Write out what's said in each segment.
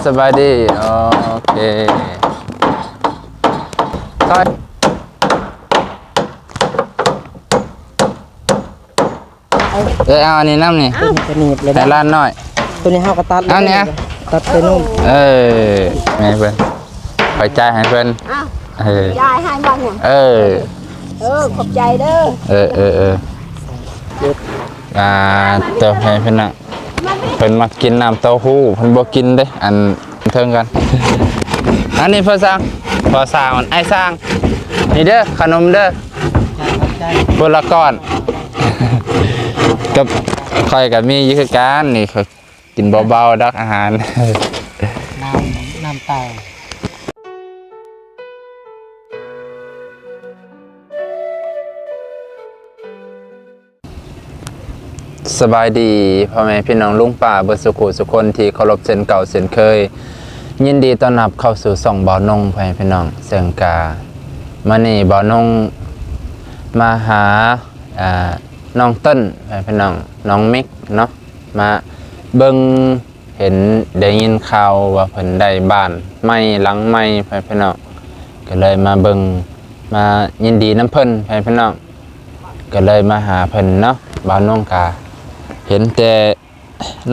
ສະບາຍດີ ໂອເຄ ຊ່ອຍ ເອີ ເອົາອັນນີ້ນຳນີ້ ເອົາ ຕົວນີ້ກໍໜີບເລີຍ ໃຫ້ຫຼານນ້ອຍ ຕົວນີ້ເຮົາກໍຕັດເລີຍ ເອົານີ້ ຕັດໃສ່ນົມ ເອີ ແມ່ເພິ່ນ ຂ້ອຍຈ່າຍໃຫ້ເພິ່ນ ເອົາ ເອີ ຈ່າຍໃຫ້ບໍ່ຫຍັງ ເອີ ເອີ ຂອບໃຈເດີ ເອີ ເອີ ເອີ ອ່າ ເຕີມໃຫ້ເພິ່ນນະ ເພິ່ນມັກກິນນ້ຳເຕົ້າຫູ້ ເພິ່ນບໍ່ກິນເດ້ ອັນ ເທິງກັນ ອັນນີ້ພໍ່ຊ່າງ ພໍ່ຊ່າງ ອ້າຍຊ່າງ ນີ້ເດີ ຂະໜົມເດີ ຄົນລະກ້ອນ ກັບຂ້ອຍກໍມີຢູ່ຄືກັນ ນີ້ຂ້ອຍກິນເບົາໆດອກອາຫານ ນ້ຳ ນ້ຳເຕົ້າ ສະບາຍດີພໍ່ແມ່ພີ່ນ້ອງລຸງປ້າເບິດສູ່ຄູ່ສູ່ຄົນທີ່ເຄົາລົບເຊັ່ນເກົ່າເຊັ່ນເຄີຍ ຍິນດີຕ້ອນຮັບເຂົ້າສູ່ຊ່ອງບ່າວນົງ ພໍ່ແມ່ພີ່ນ້ອງ ເຊິ່ງກະມື້ນີ້ບ່າວນົງມາຫາ ອ່າ ນ້ອງເຕີນ ພໍ່ແມ່ພີ່ນ້ອງ ນ້ອງມິກເນາະ ມາເບິ່ງ ເຫັນໄດ້ຍິນຂ່າວວ່າເພິ່ນໄດ້ບ້ານໃໝ່ຫຼັງໃໝ່ ພໍ່ແມ່ພີ່ນ້ອງ ກໍເລີຍມາເບິ່ງ ມາຍິນດີນຳເພິ່ນ ພໍ່ແມ່ພີ່ນ້ອງ ກໍເລີຍມາຫາເພິ່ນເນາະ ບ່າວນົງກະເຫັນແຕ່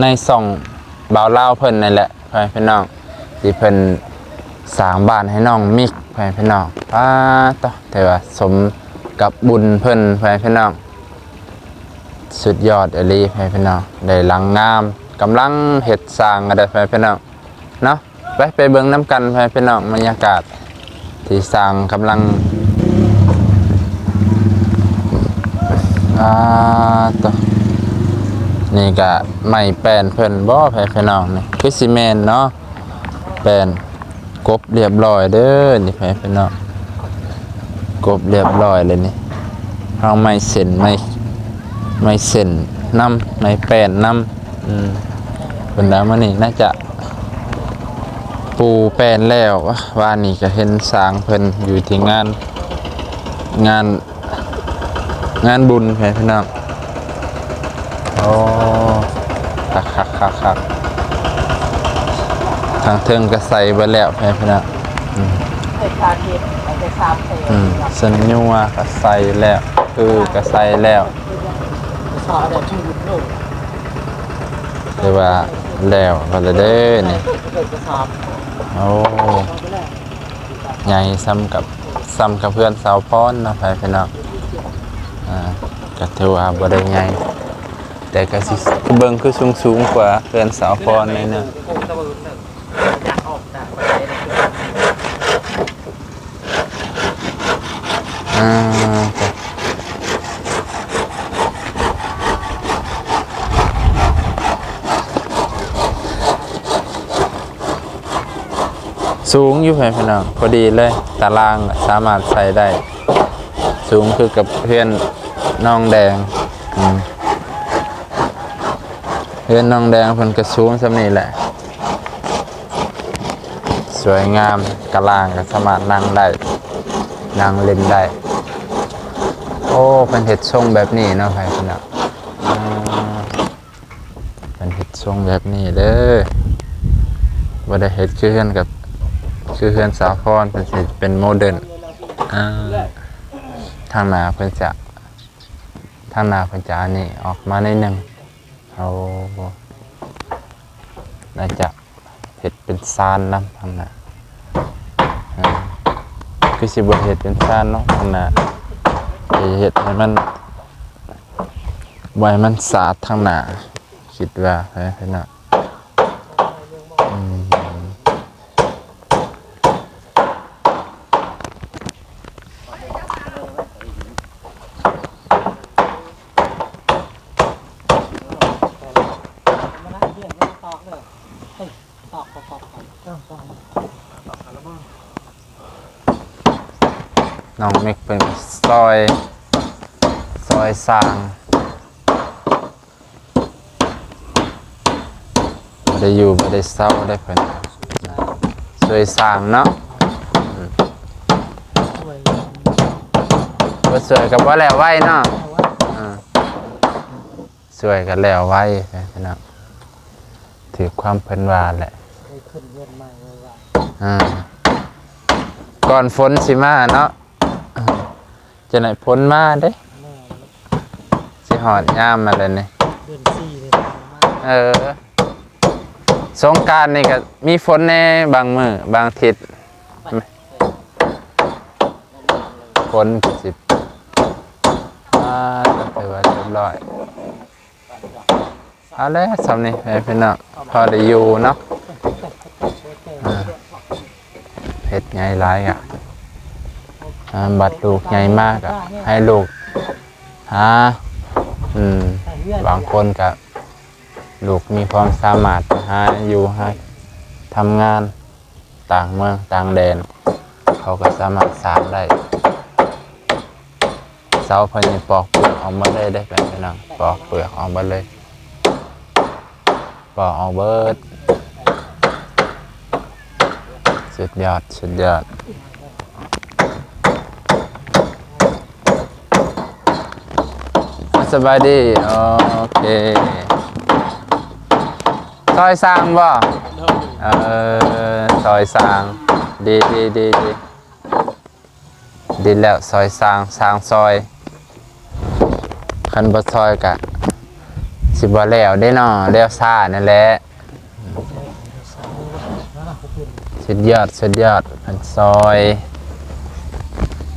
ໃນຊ່ອງບ່າວລາວເພິ່ນນັ້ນແຫຼະ ພໍ່ແມ່ພີ່ນ້ອງ ທີ່ເພິ່ນສ້າງບ້ານໃຫ້ນ້ອງມິກ ພໍ່ແມ່ພີ່ນ້ອງ ປາດໂທ້ ຖືວ່າສົມກັບບຸນເພິ່ນ ພໍ່ແມ່ພີ່ນ້ອງ ສຸດຍອດອີ່ຫຼີ ພໍ່ແມ່ພີ່ນ້ອງ ໄດ້ຫຼັງງາມ ກຳລັງເຮັດສ້າງກັນເດີ ພໍ່ແມ່ພີ່ນ້ອງ ເນາະ ໄປ ໄປເບິ່ງນຳກັນ ພໍ່ແມ່ພີ່ນ້ອງ ບັນຍາກາດທີ່ສ້າງກຳລັງ ອ່າ ໂຕ ນີ້ກະໄມ້ແປ້ນເພິ່ນບໍ ພໍ່ແມ່ພີ່ນ້ອງ ນີ້ຄືຊິແມ່ນເນາະ ແປ້ນ ກົບລຽບລ້ອຍເດີ ນີ້ ພໍ່ແມ່ພີ່ນ້ອງ ກົບລຽບລ້ອຍເລີຍນີ້ ເອົາໄມ້ເສັ້ນ ໄມ້ ໄມ້ເສັ້ນນຳ ໄມ້ແປ້ນນຳ ອືມ ເພິ່ນວ່າມື້ນີ້ໜ້າຈະປູແປ້ນແລ້ວ ວານນີ້ກໍເຫັນຊ່າງເພິ່ນຢູ່ທີ່ງານ ງານ ງານບຸນ ແມ່ພີ່ນ້ອງ ໂອ້ ຄັກໆໆໆ ທາງເທິງກໍໃສ່ເບິດແລ້ວ ແມ່ພີ່ນ້ອງ ອືມ ອືມ ສັນຍົວກໍໃສ່ແລ້ວ ຄືກໍໃສ່ແລ້ວ ຖືວ່າແລ້ວເບິດແລ້ວເດີນີ້ ໂອ້ ໃຫຍ່ສ່ຳກັບ ສ່ຳກັບເຮືອນສາວພອນເນາະ ພໍ່ແມ່ພີ່ນ້ອງ ອ່າ ກໍຖືວ່າບໍ່ໄດ້ໃຫຍ່ ແຕ່ກໍຊິເບິ່ງຄືສູງໆກວ່າເຮືອນສາວພອນໜ້ອຍໜຶ່ງ ອ່າ ສູງຢູ່ ພໍ່ແມ່ພີ່ນ້ອງ ພໍດີເລີຍ ຕາລ່າງສາມາດໃສ່ໄດ້ ສູງຄືກັບເຮືອນນ້ອງແດງ ອືມ ເຮືອນນ້ອງແດງເພິ່ນກໍສູງສ່ຳນີ້ແຫຼະ ສວຍງາມ ຕາລ່າງກໍສາມາດນັ່ງໄດ້ ນັ່ງຫຼິ້ນໄດ້ ໂອ້ ເພິ່ນເຮັດຊົງແບບນີ້ເນາະ ພໍ່ແມ່ພີ່ນ້ອງ ອ່າ ເພິ່ນເຮັດຊົງແບບນີ້ເດີ ບໍ່ໄດ້ເຮັດຄືເຮືອນກັບ ຄືເຮືອນສາວພອນ ເພິ່ນຊິເປັນໂມເດີນ ອ່າ ທາງໜ້າເພິ່ນຈະ ທາງໜ້າເພິ່ນຈະອັນນີ້ອອກມາໜ້ອຍໜຶ່ງ ໂອ້ ໜ້າຈະເຮັດເປັນຊານນຳທາງໜ້າ ເອີ ຄືຊິບໍ່ເຮັດເປັນຊານເນາະ ທາງໜ້າ ຊິເຮັດໃຫ້ມັນ ບໍ່ໃຫ້ມັນສາດທາງໜ້າ ຄິດວ່າ ເອີ ເນາະ ອືມ. ນ້ອງເມັກເພິ່ນກໍຊ່ອຍ ຊ່ອຍສ້າງ ບໍ່ໄດ້ຢູ່ບໍ່ໄດ້ເຊົາໄດ້ເພິ່ນ ຊ່ວຍສ້າງເນາະ ອືມ ບໍ່ຊ່ວຍກໍບໍ່ແລ້ວໄວເນາະ ອ່າ ຊ່ວຍກໍແລ້ວໄວ ພີ່ນ້ອງ ຖືກຄວາມເພິ່ນວ່າແຫຼະ ຂຶ້ນເຮືອນໃໝ່ໄວໆ ອ່າ ກ່ອນຝົນຊິມາເນາະ ຈັ່ງໃດຝົນມາເດ້ ແມ່ນ ຊິຮອດຍາມມາແລ້ວນີ້ ເດືອນສີ່ນີ້ ເອີ ສົງການນີ້ກໍມີຝົນແດ່ບາງມື້ບາງທິດ ຝົນກໍຊິ ອ່າ ກໍຖືວ່າຮຽບຮ້ອຍ ເອົາແຫຼະ ຊ່ຳນີ້ແຫຼະພີ່ນ້ອງ ພໍໄດ້ຢູ່ເນາະ ອ່າ ເຮັດໃຫຍ່ຫຼາຍກະ ອ່າ ບັດລູກໃຫຍ່ມາກະໃຫ້ລູກຫາ ອືມ ບາງຄົນກະ ລູກມີຄວາມສາມາດຫາຢູ່ຫາທຳງານຕ່າງເມືອງຕ່າງແດນ ເຂົາກໍສາມາດສ້າງໄດ້ ເສົາເພິ່ນນີ້ປອກເປືອກອອກໝົດເລີຍເດ້ ພີ່ນ້ອງ ປອກເປືອກອອກໝົດເລີຍ ປອກອອກເບິດ ສຸດຍອດ ສຸດຍອດ. ສະບາຍດີ ໂອເຄ ຊ່ອຍສ້າງບໍ່? ໂດຍ ເອີ ຊ່ອຍສ້າງ ດີ ດີ ດີ ດີ ດີແລ້ວ ຊ່ອຍສ້າງ ສ້າງຊ່ອຍ ຄັນບໍ່ຊ່ອຍກະຊິບໍ່ແລ້ວເດ້ເນາະ ແລ້ວຊ້ານັ້ນແຫຼະ. ສຸດຍອດ ສຸດຍອດ ເພິ່ນຊ່ອຍ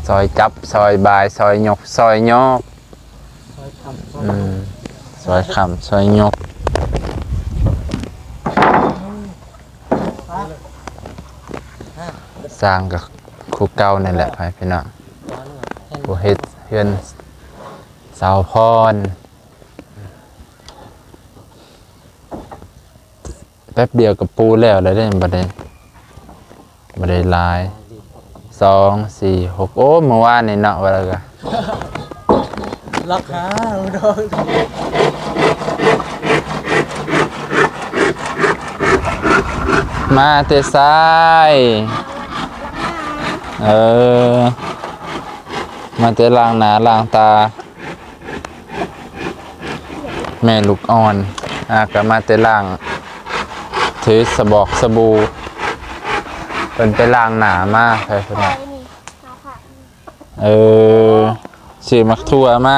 ຊ່ອຍຈັບ ຊ່ອຍບາຍ ຊ່ອຍຍົກ ຊ່ອຍຍົກ ອືມ ຊ່ອຍຄ້ຳ ຊ່ອຍຍົກ ສ້າງກໍຄືເກົ່ານັ້ນແຫຼະ ພີ່ນ້ອງ ຜູ້ເຮັດເຮືອນສາວພອນ. ແປັບດຽວກໍປູແລ້ວແລ້ວເດ້ ບໍ່ໄດ້ ບໍ່ໄດ້ຫຼາຍ ສອງ ສີ່ ຫົກ ໂອ້ ມື້ວານນີ້ເນາະ ວ່າແລ້ວກໍລັກຫາ ມາແຕ່ໃສ? ເອີ ມາແຕ່ລ້າງໜ້າລ້າງຕາ. ແມ່ລູກອ່ອນ ອາ ກໍມາແຕ່ລ້າງ ຖືສະບອກສະບູ ເພິ່ນໄປລ້າງໜ້າມາ ໃຜເພິ່ນວ່າ ເອີ ຊື້ໝາກຖົ່ວມາ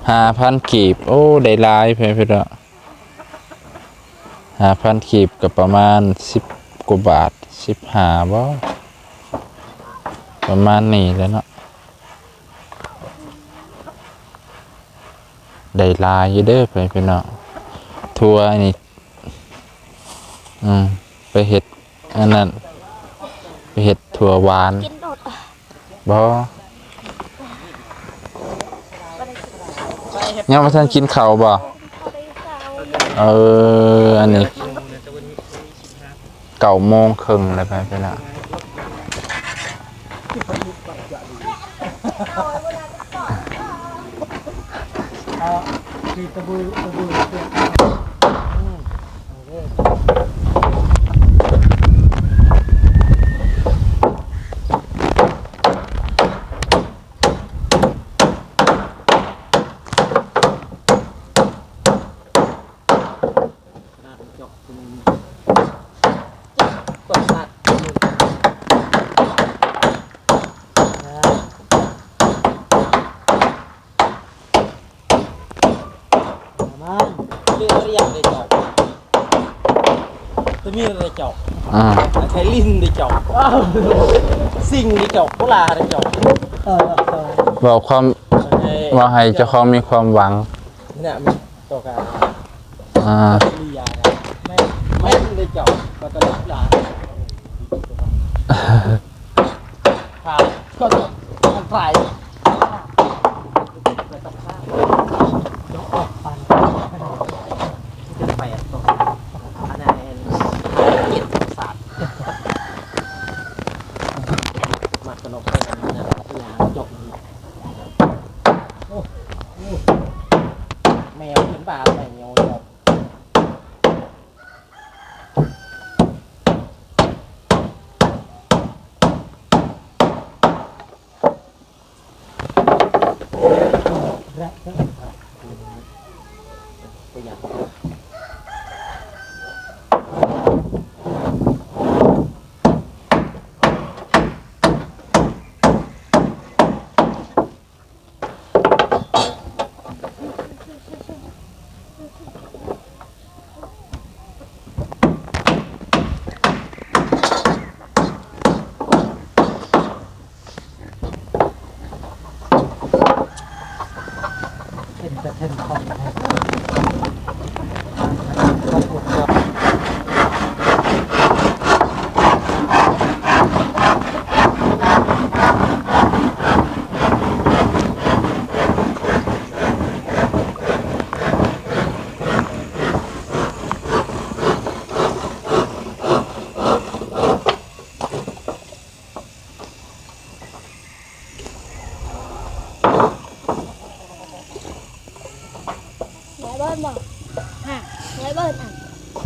ຫ້າພັນກີບ ໂອ້ ໄດ້ຫຼາຍ ໃຜເພິ່ນວ່າ ຫ້າພັນກີບ ກໍປະມານສິບກວ່າບາດ ສິບຫ້າບໍ່ ປະມານນີ້ແຫຼະເນາະ. ໄດ້ຫຼາຍຢູ່ເດີ ພໍ່ແມ່ພີ່ນ້ອງ ຖົ່ວນີ້ ອືມ ໄປເຮັດອັນນັ້ນ ໄປເຮັດຖົ່ວຫວານ ກິນໂລດ ບໍ່ ຍັງບໍ່ທັນກິນເຂົ້າບໍ່? ເອີ ອັນນີ້ ເກົ້າໂມງເຄິ່ງແລ້ວ ໄປ ໄປລະ ອາ ເວົ້າຄວາມ ເວົ້າໃຫ້ເຈົ້າຂອງມີຄວາມຫວັງ. ອາ ແມວຂຶ້ນບ້ານແມວ.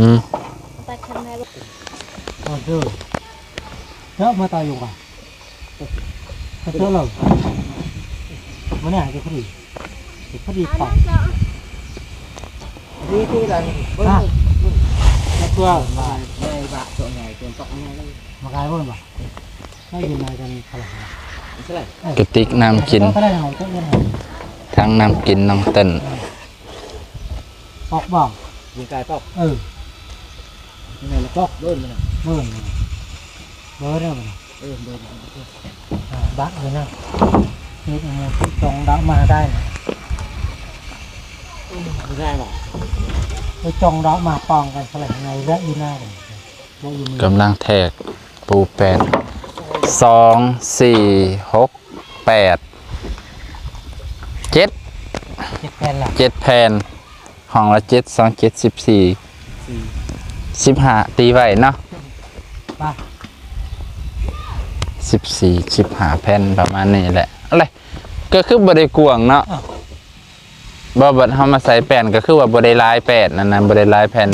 ອືມ ເອົາເດີ ເຈາະມາຕາຍຢູ່ກະ ເຈາະເລີຍ ມາແນ່ ຈະພໍດີ ຈະພໍດີປາກ ນີ້ຄືກັນ ເບິ່ງ ມາກາຍເບິ່ງ ໄດ້ຍິນນາກັນ ກະຕິກນ້ຳກິນ ຖັງນ້ຳກິນນ້ອງເຕັ້ນ ປອກບໍ່? ຍິງກາຍປອກ ເອີ ແມ່ນປອກເບິ່ງມັນນະ ເບິ່ງມັນນະ ເບິ່ງແລ້ວມັນນະ ເອີ ເບິ່ງມັນນະ ອ່າ ດັກເລີຍນະ ເຮັດໃຫ້ໝູ່ຈ້ອງດັກມາໄດ້ນະ ເອີ ບໍ່ໄດ້ບໍ່? ໄປຈ້ອງດັກມາປ້ອງກັນສະແຫຼງໃນເວລາຢູ່ໜ້າ ກຳລັງແທກປູແປນ ສອງ ສີ່ ຫົກ ແປດ ເຈັດ ເຈັດແຜ່ນລະ ເຈັດແຜ່ນ ຫ້ອງລະເຈັດ ສອງ ເຈັດ ສິບສີ່ ສິບຫ້າ ຕີໄວ້ເນາະ ປະ ສິບສີ່ ສິບຫ້າແຜ່ນ ປະມານນີ້ແຫຼະ ເອົາເລີຍ ກະຄືບໍ່ໄດ້ກວ້າງເນາະ ບໍ່ ບັດເຮົາມາໃສ່ແປ້ນກະຄືວ່າບໍ່ໄດ້ຫຼາຍແປ້ນນັ້ນນະ ບໍ່ໄດ້ຫຼາຍແຜ່ນ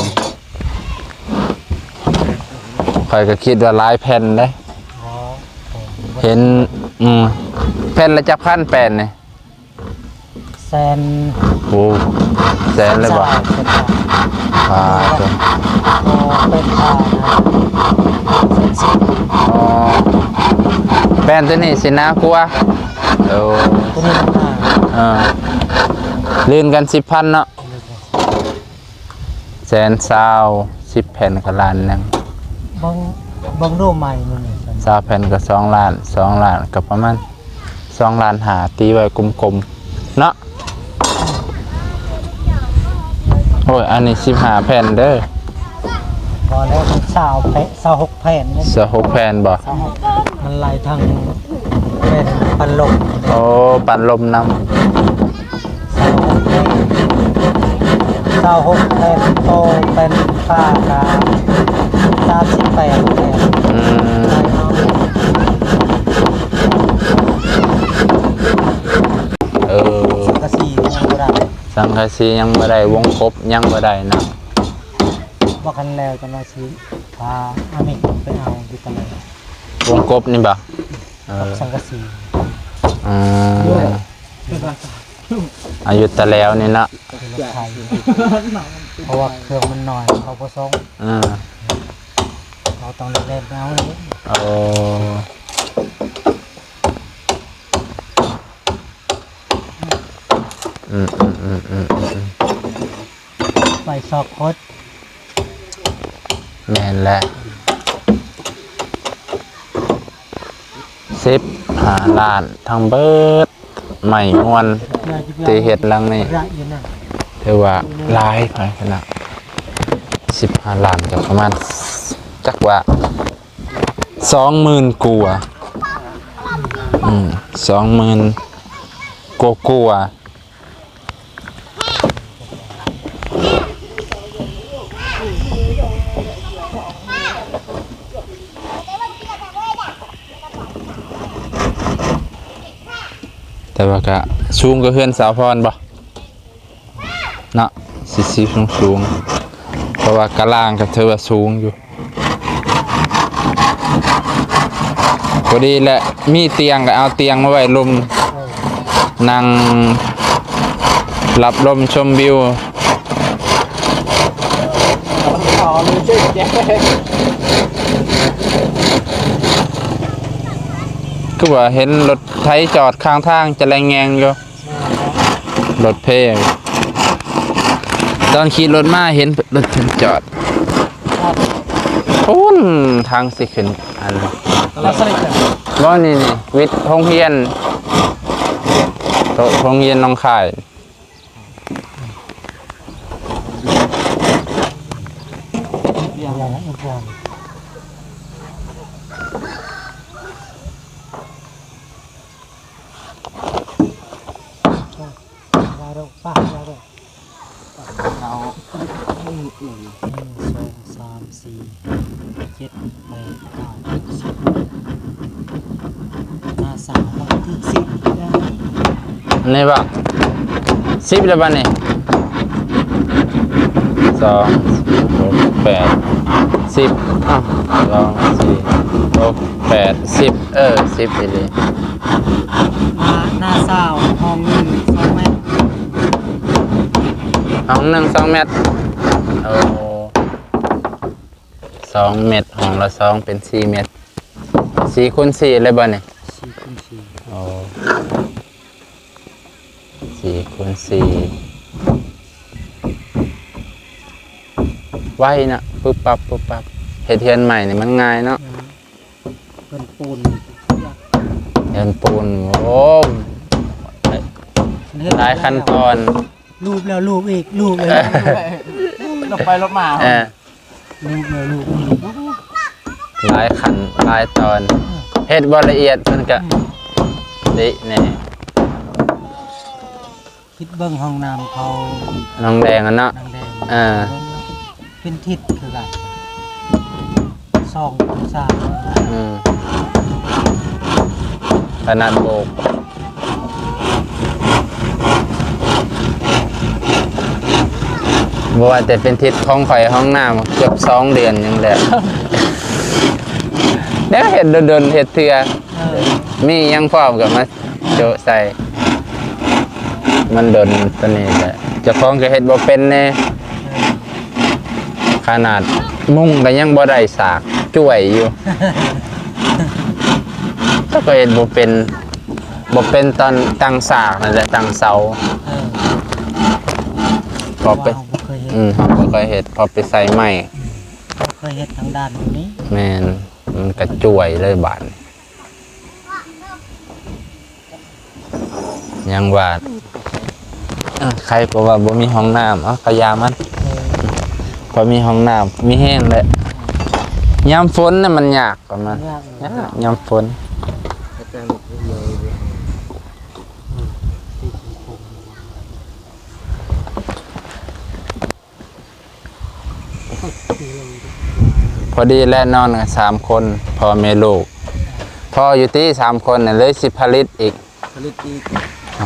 ຂ້ອຍກະຄິດວ່າຫຼາຍແຜ່ນເດ້ ອໍ ເຫັນ ອືມ ແຜ່ນລະຈັກພັນແປ້ນນີ້? ແສນ ໂອ້ ແສນເລີຍບໍ່? ແສນຊາວ ອ່າ ໂຕ ເປັນ ອ່າ ແສນສິບ ອໍ ແປ້ນໂຕນີ້ຊິໜາກວ່າ ໂອ້ ໂຕນີ້ໜາ ເອີ ລື່ນກັນສິບພັນເນາະ ແສນຊາວ ສິບແຜ່ນກະລ້ານໜຶ່ງ ເບິ່ງ ເບິ່ງດູໃໝ່ມື້ນີ້ ຊາວແຜ່ນກະສອງລ້ານ ສອງລ້ານກະປະມານສອງລ້ານຫ້າ ຕີໄວ້ກົມໆ ເນາະ ໂອ້ຍ ອັນນີ້ສິບຫ້າແຜ່ນເດີ ພໍແລ້ວ ມັນຊາວແຜ່ນ ຊາວຫົກແຜ່ນເດ້ ຊາວຫົກແຜ່ນບໍ່? ຊາວຫົກ ມັນໄລ່ທັງແຜ່ນປັນລົມ ໂອ້ ປັນລົມນຳ ຊາວຫົກແຜ່ນ ຊາວຫົກແຜ່ນ ໂຕເປັນຝາກະສາມສິບແປດແຜ່ນ ອືມ ເອີ ສັງກະສີຍັງບໍ່ໄດ້ ສັງກະສີຍັງບໍ່ໄດ້ ວົງກົບຍັງບໍ່ໄດ້ນະ ບໍ່ ຄັນແລ້ວຈັ່ງວ່າຊິພາອາມິກໄປເອົາຢູ່ຕະແລວ ວົງກົບນີ້ບໍ່? ເອີ ສັງກະສີ ອືມ ອາ ຢູ່ຕະແລວນີ້ເນາະ ເພາະວ່າເຄື່ອງມັນໜ້ອຍ ເຂົາບໍ່ສົ່ງ ເອີ ເຮົາຕ້ອງໄດ້ແລ່ນໄປເອົາເອງ ໂອ້ ອືມ ໄປຊອກຄົດ ແມ່ນແຫຼະ ສິບຫ້າລ້ານທັງເບິດ ໄມ້ງວນທີ່ເຮັດຫຼັງນີ້ ຖືວ່າຫຼາຍ ພາຍຄະນະ ສິບຫ້າລ້ານກະປະມານ ຈັກວ່າສອງໝື່ນກວ່າ ອືມ ສອງໝື່ນກວ່າໆ ແຕ່ວ່າກະສູງກວ່າເຮືອນສາວພອນບໍ່? ເນາະ ຊິ ຊິສູງໆ ເພາະວ່າກະລ່າງກະຖືວ່າສູງຢູ່ ພໍດີແຫຼະ ມີຕຽງກະເອົາຕຽງມາໄວ້ລຸ່ມ ນັ່ງຮັບລົມຊົມວິວ ຄືວ່າເຫັນລົດໄຖຈອດຂ້າງທາງຈະແລງແງງຢູ່. ລົດເພ ຕອນຂີ່ລົດມາເຫັນລົດເພິ່ນຈອດພຸ້ນ ທາງຊິຂຶ້ນອັນ ບໍ່ ນີ້ ນີ້ ວິດໂຮງຮຽນ ໂຕະໂຮງຮຽນໜອງຄາຍ. ເອົາ ໜຶ່ງ ສອງ ສາມ ສີ່ ຫ້າ ຫົກ ເຈັດ ແປດ ເກົ້າ ສິບ ຫ້າ ສາມ ຫົກ ເຈັດ ສິບ ນີ້ບໍ່ ສິບແລ້ວບັດນີ້ ສອງ ສີ່ ຫົກ ແປດ ສິບ ເອົ້າ ສອງ ສີ່ ຫົກ ແປດ ສິບ ເອີ ສິບອີ່ຫຼີ. ໜ້າ ໜ້າຊາວ ຫ້ອງໜຶ່ງ ສອງແມັດ ຫ້ອງໜຶ່ງ ສອງແມັດ. ໂອ້ ສອງແມັດ ຫ້ອງລະສອງ ເປັນສີ່ແມັດ ສີ່ຄູນສີ່ເລີຍບໍ່ນີ້? ສີ່ຄູນສີ່. ໂອ້ ສີ່ຄູນສີ່ ໄວນະ ປຶບປັບ ປຶບປັບ. ເຮັດເຮືອນໃໝ່ນີ້ມັນງ່າຍເນາະ. ເຮືອນປູນ ເຮືອນປູນ ໂອ້ ຫຼາຍຂັ້ນຕອນ. ລູບແລ້ວລູບອີກ ລູບເລີຍ ລົບໄປລົບມາ. ເອີ ລູບແລ້ວລູບອີກ ຫຼາຍຂັ້ນຫຼາຍຕອນ. ເຮັດບໍ່ລະອຽດ ເພິ່ນກະ ອືມ ເລະແດ່. ຄິດເບິ່ງຫ້ອງນ້ຳເຂົາ ນ້ອງແດງຫັ້ນເນາະ. ນ້ອງແດງ ເອີ ເປັນທິດຄືກັນ ສອງຄູນສາມ. ອືມ ຂະໜາດໂບກ ບໍ່ວ່າແຕ່ເປັນທິດຂອງຂ້ອຍ ຫ້ອງນ້ຳເກືອບສອງເດືອນຍັງແລ້ວ. ແນວເຮັດດົນໆ ເຮັດເທື່ອ. ເອີ ມີຫຍັງພ້ອມກໍມາໂຈະໃສ່. ມັນດົນຕົວນີ້ແຫຼະ ເຈົ້າຂອງກໍເຮັດບໍ່ເປັນແດ່. ເອີ ຂະໜາດມຸງກໍຍັງບໍ່ໄດ້ສາກ ຈ້ວຍຢູ່. ເຈົ້າກໍເຮັດບໍ່ເປັນ ບໍ່ເປັນຕອນຕັ້ງສາກນັ້ນແຫຼະ ຕັ້ງເສົາ. ເອີ ພໍໄປ ເພາະວ່າເຮົາບໍ່ເຄີຍເຮັດ. ອືມ ເຮົາບໍ່ເຄີຍເຮັດ ພໍໄປໃສ່ໄມ້. ອືມ ບໍ່ເຄີຍເຮັດທາງດ້ານຕົວນີ້. ແມ່ນ ມັນກະຈ້ວຍເລີຍບາດນີ້. ຍັງວ່າ ເອີ ໃຄກວ່າວ່າບໍ່ມີຫ້ອງນ້ຳ. ເອົາ ກະຢ່າມັນ ເອີ ພໍມີຫ້ອງນ້ຳມີແຮງແຫຼະ. ຍາມຝົນນະມັນຍາກກວ່າມັນ ຍາກ ຍາກຍາມຝົນ. ພໍດີແຫຼະ ນອນກັນສາມຄົນ ພໍ່ແມ່ລູກ. ພໍຢູ່ຕິ ສາມຄົນນະ ເລີຍຊິຜະລິດອີກ. ຜະລິດອີກ.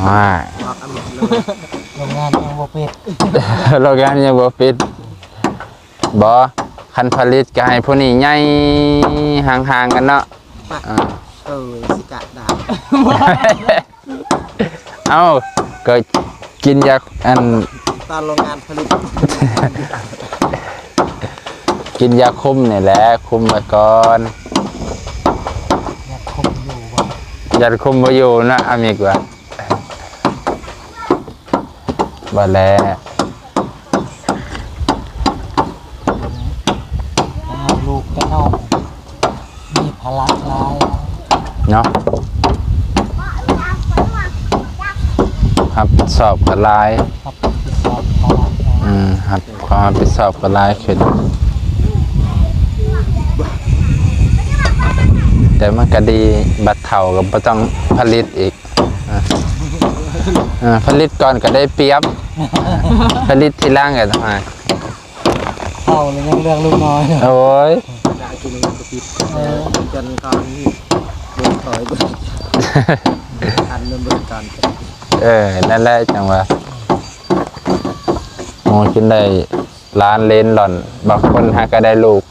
ວ້າຍ ອອກອາມາດເລີຍ. ໂຮງງານຍັງບໍ່ປິດ ໂຮງງານຍັງບໍ່ປິດ. ບໍ່ ຄັນຜະລິດກໍໃຫ້ຜູ້ນີ້ໃຫຍ່ຫ່າງໆກັນເນາະ. ປະ ເອີ ເອີ ຊິກະດາ. ເອົ້າ ກໍກິນຢາ ອັນ ຕາມໂຮງງານຜະລິດ ກິນຢາຄຸມນີ້ແຫຼະ ຄຸມໄວ້ກ່ອນ. ຢາຄຸມຢູ່ບໍ່? ຢາຄຸມບໍ່ຢູ່ນະ ອາມິກວ່າ. ບໍ່ແລ້ວ ເອົາລູກໄປນອກ ມີພາລະຫຼາຍເນາະ. ຮັບຜິດຊອບກໍຫຼາຍ ຮັບຜິດຊອບພາລະຫຼາຍ. ອືມ ຮັບ ຄວາມຮັບຜິດຊອບກໍຫຼາຍຂຶ້ນ ແຕ່ມັນກໍດີ ບັດເຖົ້າກໍບໍ່ຕ້ອງຜະລິດອີກ. ເອີ ເອີ ຜະລິດກ່ອນກໍໄດ້ປຽບ ຜະລິດທີຫຼັງກໍຕ້ອງ ເຖົ້າແລ້ວຍັງເລືອກລູກນ້ອຍ. ໂອ້ຍ ເອີ ຈົນກ່ອນນີ້ ເບິ່ງຖອຍເບິ່ງ ອັນນັ້ນເບິ່ງກ່ອນ. ເອີ ນັ້ນແຫຼະຈັ່ງວ່າ ໂອ້ ຈົນໄດ້ ຫຼານເລນຫຼອນ ບາງຄົນຫາກໍໄດ້ລູກ.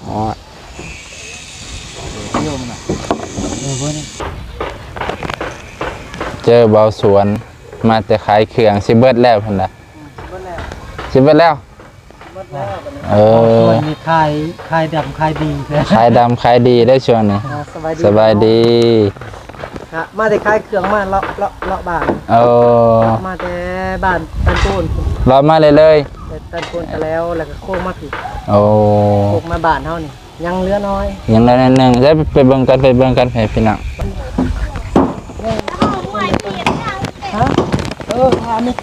ເຈີເບົາສວນ ມາແຕ່ຂາຍເຄື່ອງ ຊິເບິດແລ້ວພຸ້ນນະ. ເບິດແລ້ວ ຊິເບິດແລ້ວ. ເອີ ເບົາສວນນີ້ຂາຍ ຂາຍດຳຂາຍດີແທ້ ຂາຍດຳຂາຍດີເດ້ຊ່ວງນີ້. ອ່າ ສະບາຍດີ ສະບາຍດີ. ກະມາແຕ່ຂາຍເຄື່ອງ ມາເລາະ ເລາະ ເລາະບ້ານ. ເອີ ມາແຕ່ບ້ານຕັນໂກນ ເລາະມາເລື້ອຍໆ ແຕ່ຕັນໂກນກະແລ້ວ ແລ້ວກະໂຄ້ງມາພີ້. ໂອ້ ໂຄ້ງມາບ້ານເຮົານີ້ ຍັງເຫຼືອໜ້ອຍ ຍັງເຫຼືອໜ້ອຍໜຶ່ງ. ໄດ້ໄປເບິ່ງກັນ ໄປເບິ່ງກັນ ໃຫ້ພີ່ນ້ອງ. ຮະ? ເອີ ຖາມນີ້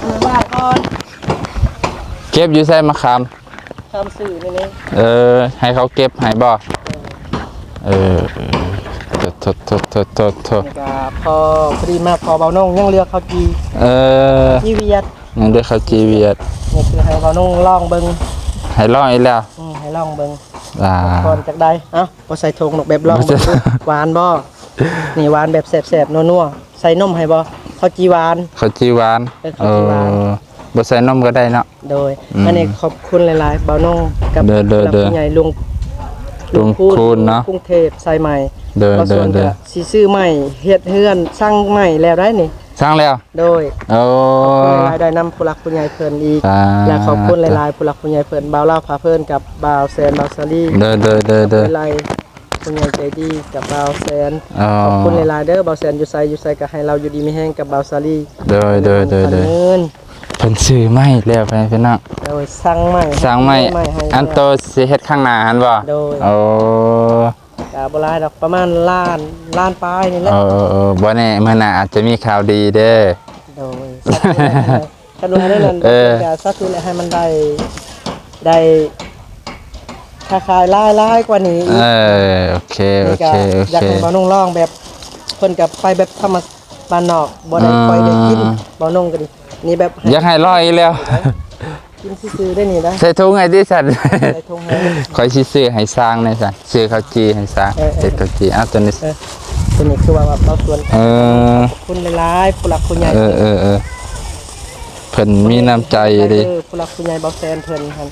ເອີ ວ່າກ່ອນ ເກັບຢູ່ໃສມະຂາມ? ຕາມຊື່ນີ້ນີ້. ເອີ ໃຫ້ເຂົາເກັບໃຫ້ບໍ່? ເອີ ເອີ ໂທ້ໆໆໆໆ ນີ້ກະພໍ ພໍດີມາພໍເບົານ້ອງ ຍັງເຫຼືອເຂົ້າຈີ່. ເອີ ຈີ່ຫວຽດ ຍັງເຫຼືອເຂົ້າຈີ່ຫວຽດ. ນີ້ຄືໃຫ້ເບົານ້ອງລອງເບິ່ງ ໃຫ້ລອງອີກແລ້ວ. ອືມ ໃຫ້ລອງເບິ່ງ ອ່າ ກ່ອນຈັກໄດ້. ເອົ້າ ບໍ່ໃສ່ຖົງດອກ ແບບລອງເບິ່ງ ຫວານບໍ່? ນີ້ຫວານແບບແຊບໆ ນົວໆ. ໃສ່ນົມໃຫ້ບໍ່? ເຂົ້າຈີ່ຫວານ ເຂົ້າຈີ່ຫວານ. ເອີ ເຂົ້າຈີ່ຫວານ. ເອີ ບໍ່ໃສ່ນົມກໍໄດ້ເນາະ. ໂດຍ ອືມ ອັນນີ້ຂອບຄຸນຫຼາຍໆ ບ່າວນົງກັບ ໂດຍ ໂດຍ ຜູ້ຫຼັກ ໂດຍ ຜູ້ໃຫຍ່ ລຸງ ລຸງ ລຸງຄູນ ຄູນເນາະ ກຸງເທບສາຍໃໝ່. ໂດຍ ບ່າວສວນ ໂດຍ ໂດຍ ກໍຊິຊື້ໄມ້ເຮັດເຮືອນ ສັ່ງໄມ້ແລ້ວໄດ໋ນີ້. ສັ່ງແລ້ວ? ໂດຍ ໂອ້ ຂອບຄຸນຫຼາຍໆ ໄດ້ນຳຜູ້ຫຼັກຜູ້ໃຫຍ່ເພິ່ນອີກ ສາທຸ ແລະ ຂອບຄຸນຫຼາຍໆ ຜູ້ຫຼັກຜູ້ໃຫຍ່ເພິ່ນ ບ່າວລາວພາເພີນກັບບ່າວແສນ ບ່າວສາລີ. ໂດຍ ໂດຍ ໂດຍ ໂດຍ ຫຼາຍໆ ຜູ້ໃຫຍ່ໃຈດີກັບບ່າວແສນ. ອໍ ຂອບຄຸນຫຼາຍໆເດີ ບ່າວແສນ ຢູ່ໃສຢູ່ໃສກໍໃຫ້ລາວຢູ່ດີມີແຮງກັບບ່າວສາລີ. ໂດຍ ໂດຍ ໂດຍ ໂດຍ ເພິ່ນຊື້ໄມ້ແລ້ວ ພີ່ນ້ອງ. ໂດຍ ສັ່ງໄມ້ ສັ່ງໄມ້ ໄມ້ໃຫ້ ອັນໂຕຊິເຮັດຂ້າງໜ້າຫັ້ນບໍ່? ໂດຍ ໂອ້ ກໍບໍ່ຫຼາຍດອກ ປະມານລ້ານ ລ້ານປາຍນີ້ແຫຼະ. ເອີ ເອີ ບໍ່ແນ່ ມື້ໜ້າອາດຈະມີຂ່າວດີເດີ. ໂດຍ ສາທຸ ຄັນວ່າແນວນັ້ນ ເອີ ກໍສາທຸ ແລະ ໃຫ້ມັນໄດ້ ໄດ້ຄ້າຂາຍຫຼາຍໆກວ່ານີ້ອີກ. ເອີ ໂອເຄ ໂອເຄ ໂອເຄ ຢາກໃຫ້ບ່າວນົງລອງແບບ ເພິ່ນກໍໄປແບບທຳມະ ບ້ານນອກ ບໍ່ໄດ້ ອືມ ຄ່ອຍໄດ້ກິນ ບ່າວນົງກໍດີ. ນີ້ແບບ ຢາກໃຫ້ລອຍອີກແລ້ວ ກິນຊື່ໆໄດ້ນີ້ນະ. ໃສ່ຖົງໃຫ້ຕິຊັ້ນ ໃສ່ຖົງໃຫ້. ຂ້ອຍຊິຊື້ໃຫ້ຊ່າງແດ່ຊັ້ນ ຊື້ເຂົ້າຈີ່ໃຫ້ຊ່າງ. ເອີ ເອີ ເຮັດເຂົ້າຈີ່. ເອົາ ຕົວນີ້ ເອີ ຕົວນີ້ຄືວ່າ ວ່າບ່າວສວນ ເອີ ຂອບຄຸນຫຼາຍໆ ຜູ້ຫຼັກຜູ້ໃຫຍ່. ເອີ ເອີ ເອີ ເພິ່ນມີນ້ຳໃຈເດ້ ເອີ ຜູ້ຫຼັກຜູ້ໃຫຍ່ບ່າວແສນເພິ່ນຫັ້ນ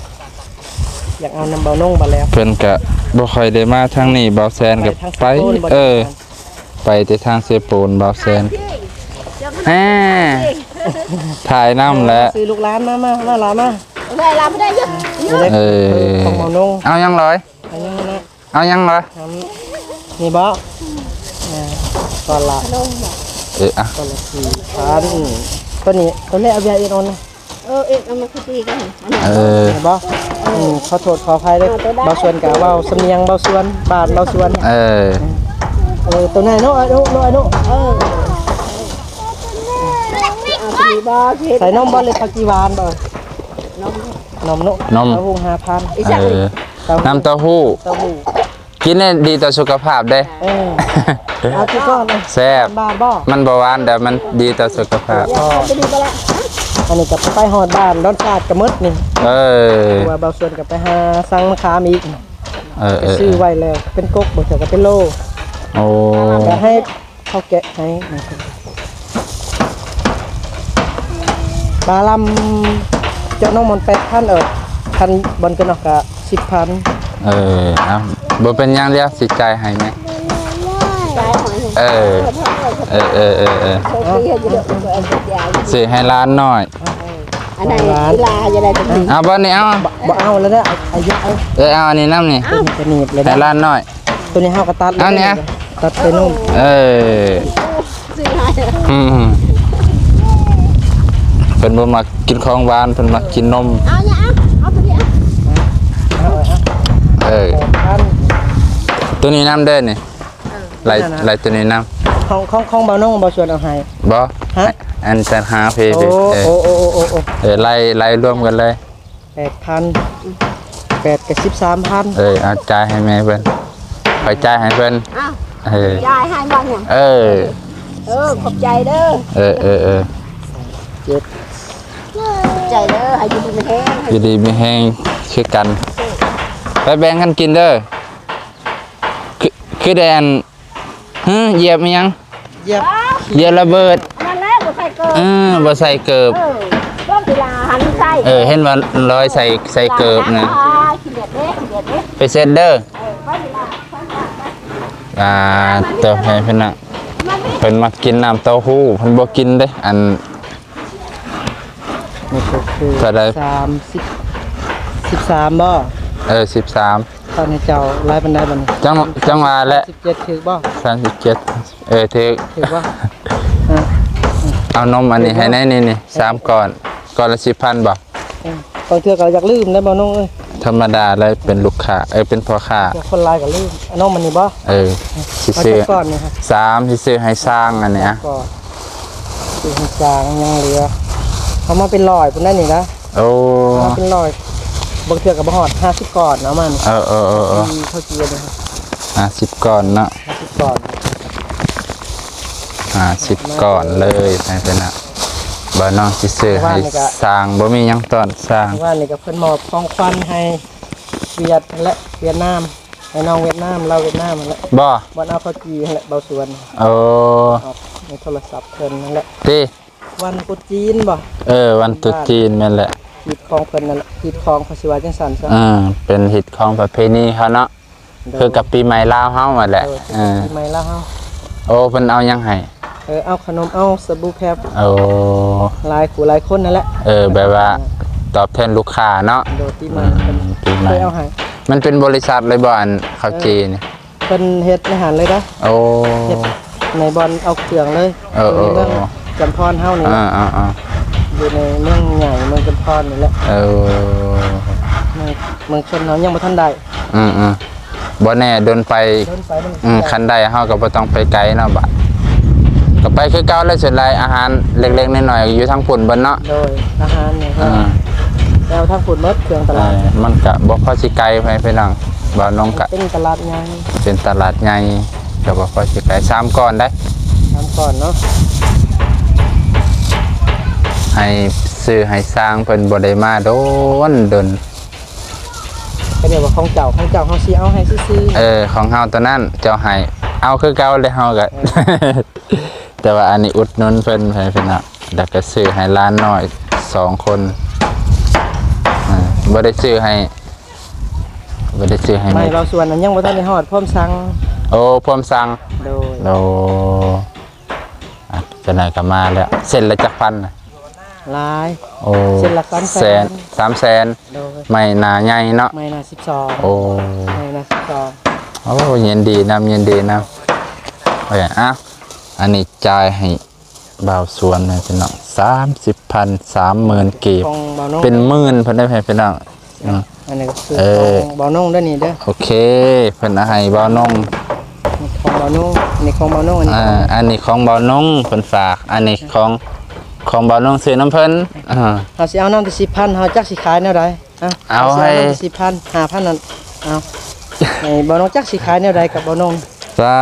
ຢາກເອົານຳບ່າວນົງບາດແລ້ວ. ເພິ່ນກະບໍ່ຄ່ອຍໄດ້ມາທາງນີ້ ບ່າວແສນກະໄປ ໄປທາງສະໂປນ ເອີ ບາດນັ້ນ ໄປແຕ່ທາງເຊໂປນ ບ່າວແສນ. ແຮ ຖ່າຍນຳແຫຼະ ເອີ ຊື້ລູກຫຼານມາ ມາ ມາຫຼາມາ ໄດ້ລາມໄດ້ຢູ່. ເອີ ຂອງບ່າວນົງ ເອົາຫຍັງຫຼອຍ? ເອົາຫຍັງລະ? ເອົາຫຍັງລະ? ນີ້ບໍ່? ເອີ ກ້ອນລະ ເອີ ອ່ະ ກ້ອນລະສີ່ພັນ. ຕົວນີ້ ຕົວແລກເອົາເບຍເອັດອອນນະ. ເອີ ເອັດອອນມາຄືຕີກັນ. ເອີ ເຫັນບໍ່? ອືມ ຂໍໂທດຂໍອະໄພເດີ ບ່າວສວນກະເວົ້າສຳນຽງບ່າວສວນ ບ້ານບ່າວສວນ. ເອີ ເອີ ຕົວນັ້ນເນາະ ອາໂນ ອາໂນ ເອີ ໃສ່ນົມບໍ່ ຫຼື ຜັກກີ່ຫວານບໍ່? ນົມ ນົມເນາະ ນົມ ເຕົ້າຫູ້ຫ້າພັນ. ເອີ ນ້ຳເຕົ້າຫູ້ ເຕົ້າຫູ້ ກິນນີ້ດີຕໍ່ສຸຂະພາບເດ້. ເອີ ເອົາຄືກ່ອນ ແຊບ ບາດບໍ່? ມັນບໍ່ຫວານ ແຕ່ມັນດີຕໍ່ສຸຂະພາບ. ອັນນີ້ກໍໄປຮອດບ້ານດອນສາດກໍໝົດນີ້. ເອີ ວ່າບ່າວສວນກໍໄປຫາສັ່ງມະຂາມອີກ. ເອີ ເອີ ຊື້ໄວ້ແລ້ວ ເປັນກົກ ບາງເທື່ອກໍເປັນໂລ. ໂອ້ ຢາກໃຫ້ ເຂົາແກະໃຫ້ ປາລຳ ເຈາະນົມມັນແປດພັນ ເອີ ຄັນບ່ອນກັນນອກກະສິບພັນ. ເອີ ເອົາ ບໍ່ເປັນຫຍັງ ດຽວຊິຈ່າຍໃຫ້ແມ່. ເອີ ເອີ ເອີ ເອີ ເອີ ຊື້ໃຫ້ຫຼານນ້ອຍ. ອັນໃດ ອີຫຼາ ຢ່າໄດ້ ເອົາບ່ອນນີ້ ເອົາ ບໍ່ເອົາແລ້ວເດີ ເອົາ ເອີ ເອົາອັນນີ້ນຳນີ້ ໃຫ້ຫຼານນ້ອຍ. ຕົວນີ້ເຮົາກໍຕັດເລີຍ ອັນນີ້ ຕັດເປັນນົມ. ເອີ ຊື້ໃຫ້ ອືມ ເພິ່ນບໍ່ມັກກິນຂອງຫວານ ເພິ່ນມັກກິນນົມ. ເອົານີ້ ເອົາ ເອົາຕົວນີ້ ເອົາ ເອີ ຕົວນີ້ນຳເດີນີ້. ເອີ ໄລ່ ໄລ່ຕົວນີ້ນຳ. ຂອງ ຂອງ ຂອງບ່າວນົງ ບ່າວສວນເອົາໃຫ້ບໍ່? ຮະ ອັນຈັດຫາເພ ໂອ້ ເອີ ໂອ້ ໂອ້ ເອີ ໄລ່ ໄລ່ລວມກັນເລີຍ. ແປດພັນ ແປດກໍສິບສາມພັນ. ເອີ ເອົາຈ່າຍໃຫ້ແມ່ເພິ່ນ ຂ້ອຍຈ່າຍໃຫ້ເພິ່ນ. ອ້າວ ເອີ ຈ່າຍໃຫ້ບໍ່ຫຍັງ? ເອີ ເອີ ຂອບໃຈເດີ. ເອີ ເອີ ເອີ ເຈັດ ຂອບໃຈເດີ ໃຫ້ຢູ່ດີມີແຮງ ຢູ່ດີມີແຮງຄືກັນ. ໄປແບ່ງກັນກິນເດີ. ຄື ຄືແດນ ຮຶ ຢຽບອີ່ຫຍັງ? ຢຽບ ຢຽບລະເບີດ. ນັ້ນແຫຼະ ບໍ່ໃສ່ເກີບ. ເອີ ບໍ່ໃສ່ເກີບ. ເອີ ເບິ່ງເວລາຫັ້ນໃສ່. ເອີ ເຫັນວ່າລອຍໃສ່ ໃສ່ເກີບນະ. ອ່າ ຂີ້ດຽດເດ້ ຂີ້ດຽດເດ້. ໄປເຊັດເດີ. ເອີ ໄປເວລາ ໄປ ໄປ ໄປ. ອ່າ ເຕີມໃຫ້ເພິ່ນນະ ເພິ່ນມັກກິນນ້ຳເຕົ້າຫູ້ ເພິ່ນບໍ່ກິນເດ້. ອັນ ນີ້ກໍຄື ເທົ່າໃດ? ສາມສິບ ສິບສາມບໍ່? ເອີ ສິບສາມ. ຕອນນີ້ເຈົ້າຫຼາຍປານໃດບັດນີ້? ຈັງ ຈັງຫວະແຫຼະ ສາມສິບເຈັດຖືກບໍ່? ສາມສິບເຈັດ ເອີ ຖືກ ຖືກບໍ່? ເອົານົມອັນນີ້ໃຫ້ແດ່ນີ້ ນີ້ ສາມກ້ອນ ກ້ອນລະສິບພັນບໍ່? ເອີ ບາງເທື່ອກໍຢາກລືມໄດ໋ບ່າວນົງເອີຍ. ທຳມະດາແຫຼະ ເປັນລູກຄ້າ ເອີ ເປັນພໍ່ຄ້າ ຄົນຫຼາຍກໍລືມ. ເອົານົມອັນນີ້ບໍ່? ເອີ ຊິຊື້ ເອົາຈັກກ້ອນນີ້? ສາມ ຊິຊື້ໃຫ້ຊ່າງອັນນີ້ ສາມກ້ອນ. ຄືຫາຈາງຍັງເຫຼືອ ເອົາມາເປັນຮ້ອຍພຸ້ນໄດ໋ນີ້ນະ. ໂອ້ ເອົາມາເປັນຮ້ອຍ ບາງເທື່ອກໍບໍ່ຮອດຫ້າສິບກ້ອນເອົາມານີ້. ເອີ ເອີ ເອີ ເອີ ທີ່ເຂົາເຈຍນີ້ ຫ້າສິບກ້ອນເນາະ ຫ້າສິບກ້ອນ ຫ້າສິບກ້ອນເລີຍ. ໃຫ້ເພິ່ນນະ ບ່າວນ້ອງຊິຊື້ໃຫ້ຊ່າງ ບໍ່ມີຫຍັງຕ້ອນຊ່າງ. ວານນີ້ກໍເພິ່ນມອບຂອງຂວັນໃຫ້ຫວຽດຫັ້ນແຫຼະ ຫວຽດນາມ ໃຫ້ນ້ອງຫວຽດນາມ ລາວຫວຽດນາມຫັ້ນແຫຼະ ບໍ່ ບ່ອນເອົາເຂົ້າຈີ່ຫັ້ນແຫຼະ ເບົາສວນ. ໂອ້ ໃນໂທລະສັບເພິ່ນຫັ້ນແຫຼະ ຕິ ວັນຕຣຸດຈີນບໍ່? ເອີ ວັນຕຣຸດຈີນ ແມ່ນແຫຼະ. ຮີດຄອງເພິ່ນນັ້ນແຫຼະ ຮີດຄອງເຂົາຊິວ່າຈັ່ງຊັ້ນຊະ. ເອີ ເປັນຮີດຄອງປະເພນີເຂົາເນາະ. ໂດຍ ຄືກັບປີໃໝ່ລາວເຮົາຫັ້ນແຫຼະ. ໂດຍ ເອີ ປີໃໝ່ລາວເຮົາ. ໂອ້ ເພິ່ນເອົາຫຍັງໃຫ້? ເອີ ເອົາຂະໜົມ ເອົາສະບູແພັບ. ໂອ້ ຫຼາຍຄູ່ຫຼາຍຄົນນັ້ນແຫຼະ. ເອີ ແບບວ່າຕອບແທນລູກຄ້າເນາະ. ໂດຍ ປີໃໝ່ ອືມ ປີໃໝ່ ເພິ່ນເຄີຍເອົາໃຫ້. ມັນເປັນບໍລິສັດເລີຍບໍ່ ອັນເຂົ້າຈີ່ນີ້? ເອີ ເພິ່ນເຮັດໃນຫັ້ນເລີຍເດ້. ໂອ້ ເຮັດໃນບ່ອນເອົາເຄື່ອງເລີຍ. ເອີ ຢູ່ໃນເມືອງ ເອີ ຈຳພອອນເຮົານີ້ແຫຼະ. ເອີໆໆ ຢູ່ໃນເມືອງໃຫຍ່ ເມືອງຈຳພອນນີ້ແຫຼະ. ເອີ ເມືອງ ເມືອງຊົນເຮົາຍັງບໍ່ທັນໄດ້. ອືມໆ ບໍ່ແນ່ດົນໄປ ດົນໄປມັນ ອືມ ຄັນໄດ້ເຮົາກໍບໍ່ຕ້ອງໄປໄກເນາະ. ບາດກໍໄປຄືເກົ່າແຫຼະ. ສ່ວນຫຼາຍອາຫານເລັກໆນ້ອຍໆຢູ່ທາງພຸ້ນເບິດເນາະ. ໂດຍ ອາຫານນີ້ກໍ ອືມ ແລ້ວທາງພຸ້ນໝົດ ເຄື່ອງຕະຫຼາດ. ເອີ ມັນກະບໍ່ພໍຊິໄກໄປພີ່ນ້ອງ. ບ່າວນົງກະ ເປັນຕະຫຼາດໃຫຍ່ ເປັນຕະຫຼາດໃຫຍ່ ກະບໍ່ພໍຊິໄກ. ສາມກ້ອນໄດ໋ ສາມກ້ອນເນາະ. ໃຫ້ຊື່ໃຫ້ຊ່າງເພິ່ນບໍ່ໄດ້ມາດົນໆ. ກໍເອີ້ນວ່າຂອງເຈົ້າ ຂອງເຈົ້າເຮົາຊິເອົາໃຫ້ຊື່ໆ. ເອີ ຂອງເຮົາຕົວນັ້ນເຈົ້າໃຫ້ ເອົາຄືເກົ່າແຫຼະເຮົາກະ. ເອີ ແຕ່ວ່າອັນນີ້ອຸດໜູນເພິ່ນ ໃຫ້ເພິ່ນເນາະ. ແລ້ວກໍຊື້ໃຫ້ຫຼານນ້ອຍສອງຄົນ. ອ່າ ບໍ່ໄດ້ຊື້ໃຫ້ ບໍ່ໄດ້ຊື້ໃຫ້ ໄມ້ເບົາສວນນັ້ນຍັງບໍ່ທັນໄດ້ຮອດ ພ້ອມສັ່ງ. ໂອ້ ພ້ອມສັ່ງ. ໂດຍ ໂອ້ ອ່ະ ຈັກໜ້ອຍກໍມາແລ້ວ. ເສັ້ນລະຈັກພັນນະ? ຫຼາຍ. ໂອ້ ເສັ້ນລະສາມແສນ ສາມແສນ. ໂດຍ ໄມ້ໜ້າໃຫຍ່ເນາະ. ໄມ້ໜ້າສິບສອງ. ໂອ້ ໄມ້ໜ້າສິບສອງ. ໂອ້ ຍິນດີນຳ ຍິນດີນຳ. ເອີ ອ່ະ ອັນນີ້ຈ່າຍໃຫ້ ບ່າວສວນ ແມ່ນພີ່ນ້ອງ ສາມສິບພັນ ສາມໝື່ນກີບ ຂອງບ່າວນົງ ເປັນໝື່ນເພິ່ນໄດ້ ພີ່ນ້ອງ. ອືມ ອັນນີ້ກໍຄື ເອີ ຂອງບ່າວນົງເດີນີ້ເດີ. ໂອເຄ ເພິ່ນເອົາໃຫ້ບ່າວນົງ. ຂອງບ່າວນົງ ອັນນີ້ຂອງບ່າວນົງ ອັນນີ້ ອ່າ ຂອງ ອັນນີ້ຂອງບ່າວນົງ ເພິ່ນຝາກ. ອັນນີ້ຂອງ ຂອງບ່າວນົງຊື້ນຳເພິ່ນ. ອ່າ ເຮົາຊິເອົານຳແຕ່ສິບພັນ ເຮົາຈັກຊິຂາຍແນວໃດ. ເອົາ ເອົາໃຫ້ ເອົາສິບພັນ ຫ້າພັນນັ້ນ ເອົາ ໃຫ້ບ່າວນົງ ຈັກຊິຂາຍແນວໃດກັບບ່າວນົງ. ສາ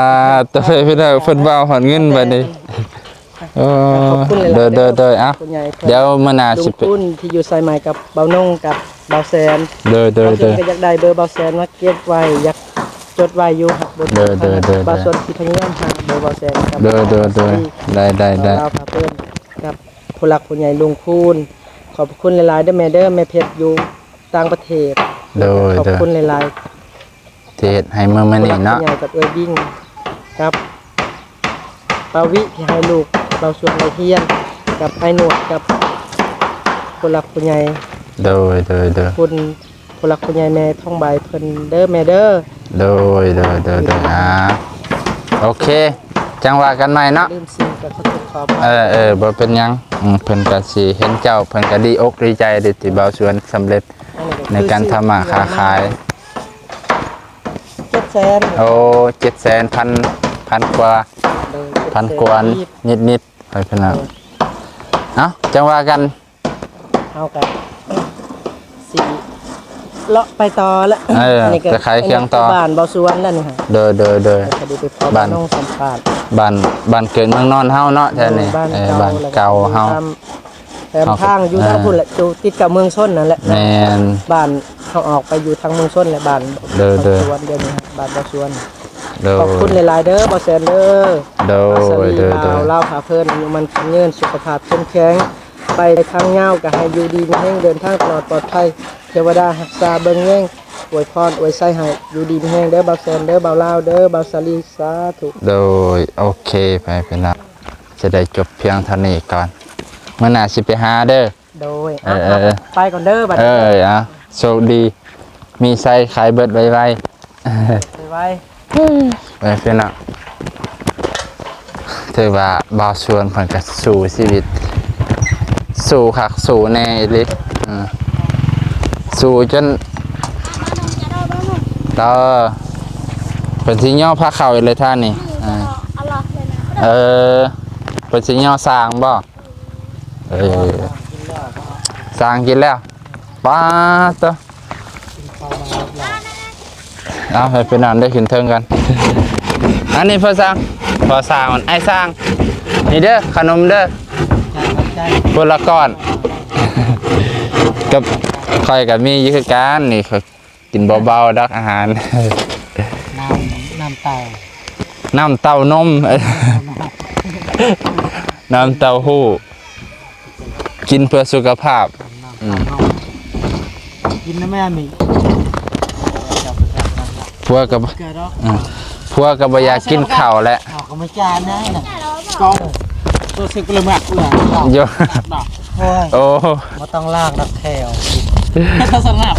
ທຸ ພີ່ນ້ອງ ເພິ່ນເວົ້າຮອດເງິນບາດນີ້. ເອີ ຂອບຄຸນຫຼາຍໆ ໂດຍໆ ເດີ ເອົາ ຜູ້ໃຫຍ່ເພິ່ນ ດຽວມື້ໜ້າຊິໄປ ລົງທຶນທີ່ຢູ່ສາຍໃໝ່ກັບບ່າວນົງກັບບ່າວແສນ. ໂດຍໆ ບ່າວແສນກໍຢາກໄດ້ເບີບ່າວແສນມາເກັບໄວ້ ຢາກຈົດໄວ້ຢູ່ ຫາກບໍ່ ໂດຍໆ ບ່າວສວນຊິພະຍາຍາມຫາເບີບ່າວແສນກັບ ໂດຍໆ ເອີ ໄດ້ໆ ລາວພາເພິ່ນກັບຜູ້ຫຼັກຜູ້ໃຫຍ່ລຸງຄູນ. ຂອບພະຄຸນຫຼາຍໆ ເດີແມ່ເດີ ແມ່ເພັດຢູ່ຕ່າງປະເທດ. ໂດຍໆ ຂອບຄຸນຫຼາຍໆ ທີ່ເຮັດໃຫ້ມື້ ມື້ນີ້ເນາະ ຜູ້ຫຼັກຜູ້ໃຫຍ່ກັບເອື້ອຍບິງ ກັບປາວິ ທີ່ໃຫ້ລູກເບົາສວນໄດ້ຮຽນ ກັບອ້າຍໜວດ ກັບຜູ້ຫຼັກຜູ້ໃຫຍ່. ໂດຍໆໆ ຂອບຄຸນ ຜູ້ຫຼັກຜູ້ໃຫຍ່ແມ່ທອງໃບເພິ່ນເດີແມ່ເດີ. ໂດຍໆໆໆ ອ່າ ໂອເຄ ຈັ່ງວ່າກັນໃໝ່ເນາະ. ລືມຊື່ກໍຂໍໂທດຂໍອະໄພ. ເອີໆ ບໍ່ເປັນຫຍັງ. ອືມ ເພິ່ນກໍຊິເຫັນເຈົ້າ ເພິ່ນກໍດີອົກດີໃຈເດ້ ທີ່ເບົາສວນສຳເລັດໃນການທຳມາຄ້າຂາຍ. ເຈັດແສນ. ໂອ້ ເຈັດແສນ ພັນ ພັນກວ່າ. ໂດຍ ພັນກວ່າ ເຈັດແສນກີບ ນິດໆ ໄປເພິ່ນນະ. ໂດຍ ເອົ້າ ຈັ່ງວ່າກັນ. ເຮົາກະຊິເລາະໄປຕໍ່ລະ. ເອີ ອັນນີ້ກໍ ໄປຂາຍເຄື່ອງຕໍ່ ອັນນີ້ກໍບ້ານເບົາສວນລະນີ້. ໂດຍໆໆ ກໍໄດ້ໄປພໍ້ ບ້ານ ບ້ານນ້ອງສຳພາດ ບ້ານ ບ້ານເກີດເມືອງນອນເຮົາເນາະ ແຖວນີ້. ເອີ ບ້ານເກົ່າເຮົາ ແຖມທາງຢູ່ທາງພຸ້ນແຫຼະ ຢູ່ຕິດກັບເມືອງຊົນນັ້ນແຫຼະ. ແມ່ນ ບ້ານເຮົາອອກໄປຢູ່ທາງເມືອງຊົນແຫຼະ ບ້ານ ໂດຍໆ ສວນດຽວນີ້ ບ້ານເບົາສວນ. ໂດຍ ຂອບຄຸນຫຼາຍໆເດີ ເບົາແສນເດີ. ໂດຍ ບ່າວສາລີ ໂດຍໆ ບ່າວລາວພາເພີນ ອາຍຸໝັ້ນຂວັນຍືນ ສຸຂະພາບເຂັ້ມແຂງ ໄປໄດ້ທາງຍາວກໍໃຫ້ຢູ່ດີມີແຮງ ເດີນທາງຕະຫຼອດປອດໄພ ເທວະດາຮັກສາເບິ່ງແຍງ ອວຍພອນອວຍໄຊໃຫ້ຢູ່ດີມີແຮງເດີ ບ່າວແສນເດີ ບ່າວລາວເດີ ບ່າວສາລີ ສາທຸ. ໂດຍ ໂອເຄ ໄປພີ່ນ້ອງ ຈະໄດ້ຈົບພຽງເທົ່ານີ້ກ່ອນ ມື້ໜ້າຊິໄປຫາເດີ. ໂດຍ ເອີ ເອົາ ເອີ ເອົາ ໄປກ່ອນເດີບັດນີ້. ເອີ ເອົາ ໂຊກດີ ມີໄຊ ຂາຍເບິດໄວໆ ໄວໆ ໄປພີ່ນ້ອງ. ຖືວ່າບ່າວສວນເພິ່ນກໍສູ້ຊີວິດ ສູ້ຄັກສູ້ແນ່ອີ່ຫຼີ. ເອີ ສູ້ຈົນ ເອີ ເພິ່ນຊິຍໍພາເຂົ້າອີກເລີຍທ່ານນີ້. ເອີ ເອີ ເພິ່ນຊິຍໍສ້າງບໍ່? ເອີ ສ້າງກິນແລ້ວ ປາດໂຕ. ເອົາ ໃຫ້ໄປນອນໄດ້ຂຶ້ນເທິງກັນ. ອັນນີ້ພໍ່ຊ່າງ ພໍ່ຊ່າງ ອ້າຍຊ່າງ ນີ້ເດີ ຂະໜົມເດີ ຄົນລະກ້ອນ. ກັບຂ້ອຍກໍມີຢູ່ຄືກັນນີ້ ຂ້ອຍກິນເບົາໆດອກອາຫານ. ນ້ຳ ນ້ຳເຕົ້າ ນ້ຳເຕົ້ານົມ ນ້ຳເຕົ້າຫູ້. ກິນເພື່ອສຸຂະພາບ. ອືມ ກິນນະແມ່ມີ ຜົວກໍບໍ່ ເກີດດອກ ອືມ ຜົວກໍບໍ່ຢາກກິນເຂົ້າແຫຼະ ເອົາກໍມາຈານໄດ້ນະ ກໍຕົວເຊກເລີມາກເອື້ອ ໂຍ ໂອ້ຍ ໂອ້ ບໍ່ຕ້ອງລ້າງດອກແຖວ ເຮັດສະໜັບ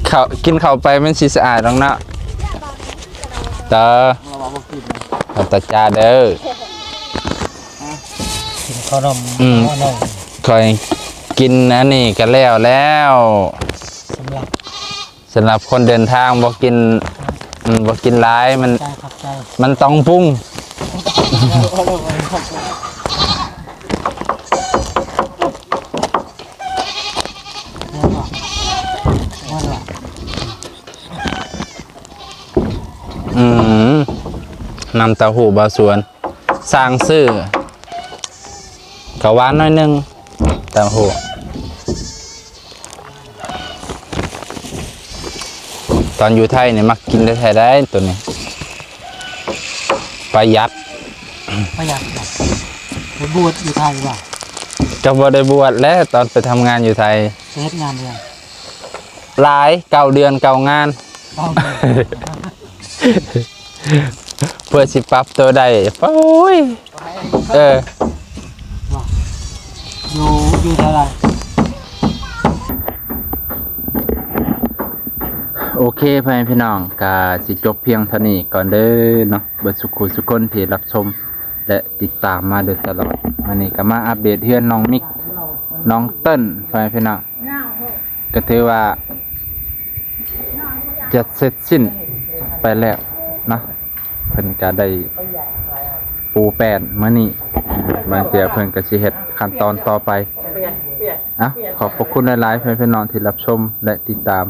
ເຂົ້າ ກິນເຂົ້າໄປມັນຊິສະອາດດອກເນາະ ເດີ ເອົາຕາຈາເດີ. ກິນເຂົ້າໜົມ ອືມ ເຂົ້າໜົມ ຂ້ອຍກິນອັນນີ້ກໍແລ້ວແລ້ວ ສຳລັບ ສຳລັບຄົນເດີນທາງບໍ່ກິນ ອືມ ບໍ່ກິນຫຼາຍ ມັນ ຂອບໃຈ ຂອບໃຈ ມັນຕ້ອງປຸງ ເອົາເອົາເອົາເອົາ ອືມ ນ້ຳເຕົ້າຫູ້ບ່າວສວນ ສ້າງຊື່ ກໍຫວານໜ້ອຍໜຶ່ງ ເຕົ້າຫູ້ ຕອນຢູ່ໄທນີ້ມັກກິນແທ້ໆ ໄດ໋ໂຕນີ້ ປະຢັດ ປະຢັດ ໄປບວດຢູ່ໄທບໍ່? ກໍບໍ່ໄດ້ບວດແຫຼະ ຕອນໄປທຳງານຢູ່ໄທ ໄປເຮັດງານເຮືອນ ຫຼາຍ ເກົ້າເດືອນເກົ້າງານ ເກົ້າເດືອນ ເພື່ອຊິປັບຕົວໄດ້ ໂອ້ຍ ເອີ ຢູ່ ຢູ່ເທົ່າໃດ? ໂອເຄ ພໍ່ແມ່ພີ່ນ້ອງ ກະຊິຈົບພຽງເທົ່ານີ້ກ່ອນເດີເນາະ ເບິດສຸຂູສຸຄົນທີ່ຮັບຊົມ ແລະ ຕິດຕາມມາໂດຍຕະຫຼອດ. ມື້ນີ້ກໍມາອັບເດດເຮືອນນ້ອງມິກ ນ້ອງເຕີນ ພໍ່ແມ່ພີ່ນ້ອງ ກໍຖືວ່າຈະເສັດສິ້ນໄປແລ້ວເນາະ ເພິ່ນກໍໄດ້ປູແປ້ນມື້ນີ້ ບາງເທື່ອເພິ່ນກໍຊິເຮັດຂັ້ນຕອນຕໍ່ໄປ. ເອົ້າ ຂອບພະຄຸນຫຼາຍໆ ເພື່ອນໆນ້ອງທີ່ຮັບຊົມ ແລະ ຕິດຕາມ.